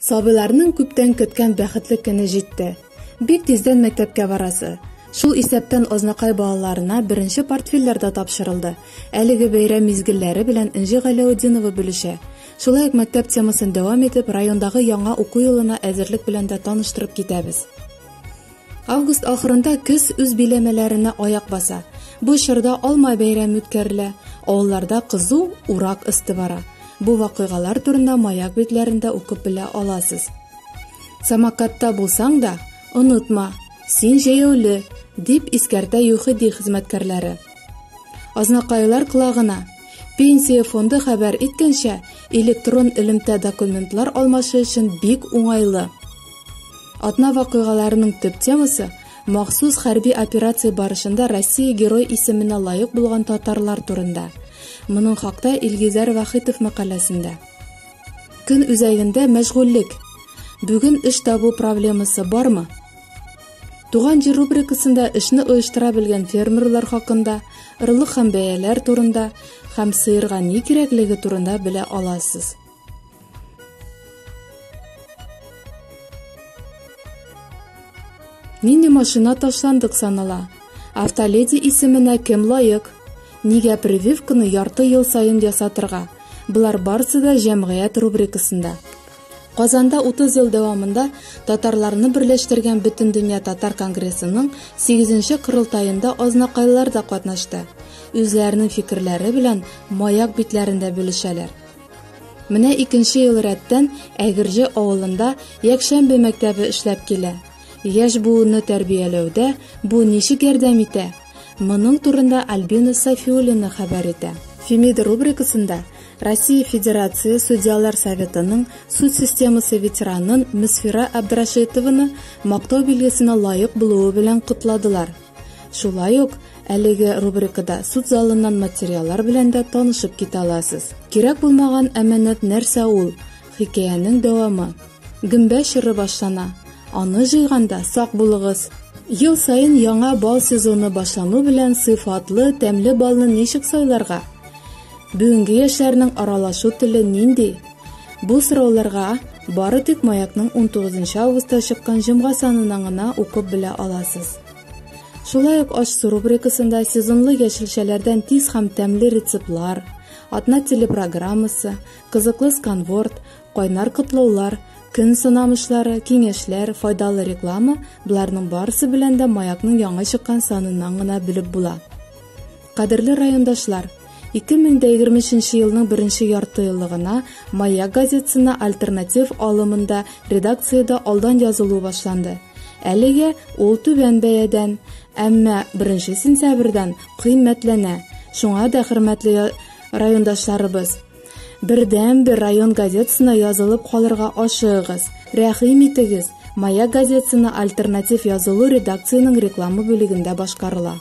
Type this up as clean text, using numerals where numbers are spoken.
Сабыйларның күптән көткән бәхетле көне җитте. Бик тиздән мәктәпкә барасы. Шул исәптән Азнакай балаларына беренче портфельләр дә тапшырылды. Әлеге бәйрәм мизгелләре белән Энҗе Галәүтдинова бүлешә. Шулай ук мәктәп темасын дәвам итеп, райондагы яңа уку елына әзерлек белән дә таныштырып китәбез. Август ахырында көз үз биләмәләренә аяк баса. Бу чорда алма бәйрәме үткәрелә, авылларда кызу урак өсте бара. Бу вакыйгалар турында Маяк битләрендә укып белә аласыз. Самокатта булсаң да, онытма, син җәяүле, дип искәртә ЮХИДИ хезмәткәрләре. Азнакайлар колагына Пенсия фонды хәбәр иткәнчә, электрон элемтә документлар алмашы өчен бик уңайлы. Атна вакыйгаларының төп темасы махсус хәрби операция барышында Россия Герой исеменә лаек булган татарлар турында. Моның хакта Илгизәр Вахитов мәкаләсендә. Көн үзәгендә мәшгульлек. Бүген эш табу проблемасы бармы? Туган җир рубрикасында эшне оештыра белгән фермерлар хакында, ырлык һәм бәяләр турында һәм сыерга ни кирәклеге турында белә аласыз. Нинди машина ташландык санала? Автоледи исеменә кем лаек? Нигә прививканы ярты ел саен ясатырга? Болар барысы да җәмгыять рубрикасында. Казанда 30 ел дәвамында татарларны берләштергән Бөтендөнья татар конгрессының 8нче корылтаенда азнакайлылар да катнашты. Үзләренең фикерләре белән Маяк битләрендә бүлешәләр. Менә икенче ел рәттән Әгерҗе авылында якшәмбе мәктәбе эшләп килә. Яшь буынны тәрбияләүдә бу ничек ярдәм итә? Моның турында Альбина Сафиуллина хәбәр итә. Фемида рубрикасында Россия Федерация Судьялар Советының суд системасы ветеранын Мөсфира Абдрашитованы мактау билгесенә лаек булуы белән котладылар. Шулай ук әлеге рубрикада суд залыннан материаллар белән дә танышып китә аласыз. Кирәк булмаган әманәт нәрсә ул? Хикәянең дәвамы. Гөмбә чоры башлана. Аны җыйганда сак булыгыз. Ел саен яңа бал сезоны башлану белән сыйфатлы, тәмле балны ничек сайларга? Бүгенге яшьләрнең аралашу теле нинди? Бу сорауларга бары тик Маякның 19 августта чыккан җомга саныннан гына укып белә аласыз. Шулай ук аш-су рубрикасында сезонлы яшелчәләрдән тиз һәм тәмле рецептлар, атна телепрограммасы, кызыклы сканворд, кайнар котлаулар, көн сынамышлары, киңәшләр, файдалы реклама, боларның барысы белән дә Маякның яңа чыккан саныннан гына белеп була. Кадерле райондашлар, 2023 елның беренче ярты еллыгына Маяк газетасына альтернатив алымында редакциядә алдан язылу башланды. Әлегә ул түбән бәядән, әмма 1 сентябрьдән кыйммәтләнә. Шуңа да, хөрмәтле райондашларыбыз, бердән-бер район газетасына язылып калырга ашыгыгыз. Рәхим итегез, Маяк газетасына альтернатив язылу редакциянең реклама бүлегендә башкарыла.